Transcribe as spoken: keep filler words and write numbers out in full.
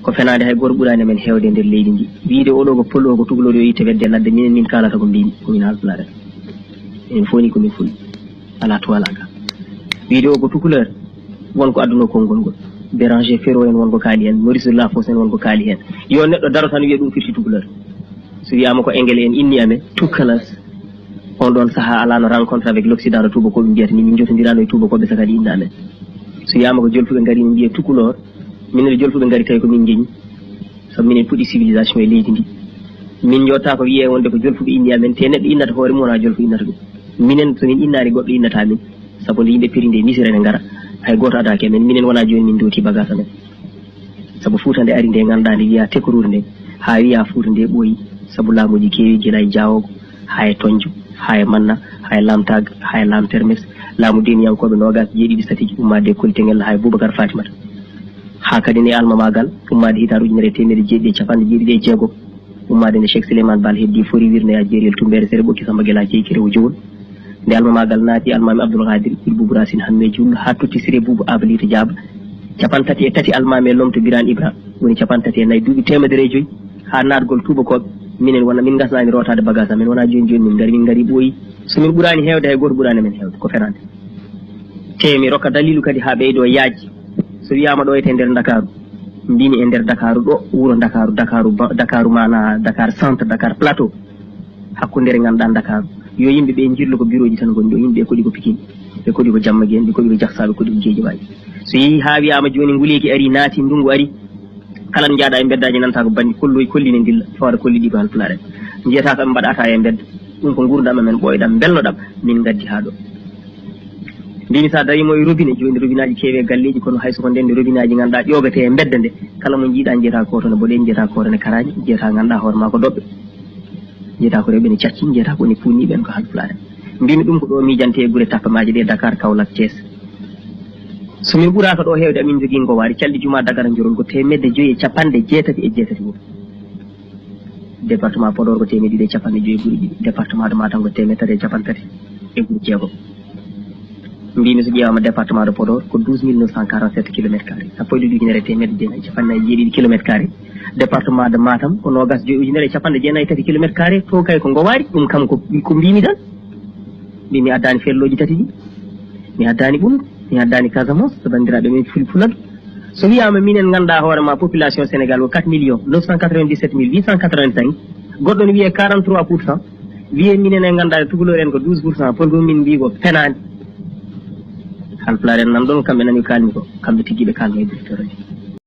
Ko fenaande, hay gooto ɓuraani men heewde e nder leydi ndi. Wiide oɗo ko polo, ko tukulor, yo itte wedde ladde, minen min kaalata ko mbimi, ko min haalpulaar en. Enen fof ni ko min fulɓe. Alaa tuwalaka. Wiide o ko tukulor, won ko adduno konngol ngol. Béranger Ferro en won ko kaali heen, Maurice Delafosse en won ko kaali heen. Yo neɗɗo daro tan wiya ɗum firti tukulor. So wiyaama ko Engele en inni amen, two colours. On ɗon sahaa alaa no rencontre avec l'Occident no tuubakooɓe mbiyata ni, min jotondiraano e tuubakooɓe saka ɗi inna amen. So wiyaama ko jolfuɓe ngari, min mbiya tukulor. Minen e jolfuɓe ngari tawi ko min njeñi. Sabu minen puɗɗi civilisation e leydi ndi. Min njotta ko wiyee wonde ko jolfuɓe inni amen, te neɗɗo innata hoore mum wona jolfo innata ɗum. Minen so min innaani goɗɗo innata min. Sabu nde yimɓe peri nde misira ne ngara, hay gooto adaaki amen. Minen wona jooni min ndooti bagage amen. Sabu Fuuta nde ari nde ngannduɗaa nde wiyaa tekruur nde, haa wiyaa Fuuta nde ɓooyi. Sabu laamuuji keewi gila e Jaawoogo, haa e Toñjo, haa e Manna, haa e Laamtaag, haa e Laam Termes, laamu deeniyankooɓe noogaas e jeeɗiɗi satiiji ummaade e Koli Teŋel haa e Buubakar Faatimata. Haa kadi ne almamaagal ummaade hitaande ujunere e teemedde jeeɗiɗi e capanɗe jeeɗiɗi e jeego, ummaade nde Cheikh Souleymane Baal heddi fori wirnde e Jeeriyel Tumbeere Sere Ɓokki Samba Gila Jeyi Kere o Jowol. Nde almamaagal naati, almaami Abdoul Qadir Ibn Boubou Racine Hammee Juul haa totti Siré Boubou Abalita Jaaba. Capanɗe tati e tati almaami e lomto Birane Ibra, woni capanɗe tati e nayi duuɓi teemedere e joyi haa naatgol tuubakooɓe. Minen wona min ngasnaani rootaade bagage amen, wona jooni jooni min ngari, min ngari ɓooyi. So min ɓuraani heewde, hay gooto ɓuraani men heewde, ko fenaande. Te mi rokka daliilu kadi haa ɓeydoo yaajde. So wiyaama ɗo e nder Ndakaaru, mbimi e nder Ndakaaru ɗo, wuro Ndakaaru, Ndakaaru ba-, Ndakaaru maana Dakar Centre, Dakar Plateau, hakkunde nde ngannduɗaa Ndakaaru. Yo yimɓe ɓe njillu ko birooji tan ngoni ɗo, yimɓe ɓe koɗi ko Pikine, ɓe koɗi ko Jamma Geen, ɓe koɗi ko Jaksaa, ɓe koɗi ko Geejawaay. So yehii haa wiyaama jooni nguleeki ari, naati, ndunngu ari, kala ɗo njahɗaa e mbeddaaji nanataa ko banndi kolloy kolli ne ndilla, fawaade kolli ɗi ko halpulaar en. Njiyataa ko ɓe mbaɗata e mbedda, ɗum ko nguurndam amen ɓooyɗam, mbelnoɗam, min ngaddi haa ɗo. Mbimi so a darima e robinet, jooni robinaaji keewi e galleeji, kono hay so ko ndeen robinaaji ngannduɗaa ƴoogete e mbedda nde, kala mo njiiɗaa njiyataa ko to ne boɗe, njiyataa ko to ne karaani, njiyataa ngannduɗaa hoore maa ko doɓɓe. Njiyataa ko rewɓe ne cacci, njiyataa ko ne puunniiɓe en ko halpulaar en. Mbimi ɗum ko ɗo miijante e gure tappamaaje ɗe, Dakar, Kaolack, Thiès. So min ɓuraaka ɗo heewde, amin njogii Ngowaari, calɗi jumaa Dagana njorol ko teemedde joyi e capanɗe jeetati e jeetati wuro. Département Podor ko teemedde ɗiɗi e capanɗe joyi e gure ɗiɗi. Département de Matam ko teemedde tati e capanɗe tati e gure jeegom. Mbimi so ƴeewaama département de Podor ko douze mille neuf cent quarante-sept kilomètres carrés, sappo e ɗiɗi ujunere e teemedde jeenayi e capanɗe nayi e jeeɗiɗi kilomètres carrés. Département de Matam ko noogaas e joyi ujunere e capanɗe jeenayi e tati kilomètres carrés. To kay ko Ngowaari, ɗum kam ko, ko mbimi tan. Mbimi mi addaani fellooji tati ɗi, mi addaani Ɓunndu, mi addaani Casamance, so banndiraaɓe men ful-, Fuladu. So wiyaama minen ngannduɗaa hoore maa population Sénégal ko quatre millions neuf cent quatre-vingt-dix-sept mille huit cent quatre-vingt-cinq, goɗɗo ne wiyee quarante-trois pour cent, wiyee minen e ngannduɗaa tukulor en ko douze pour cent, pour ko min mbii ko fenaande. Halpulaar en nan ɗon, kamɓe nani ko kaalmi ko, kamɓe tigi ɓe kaalmi e directeur o.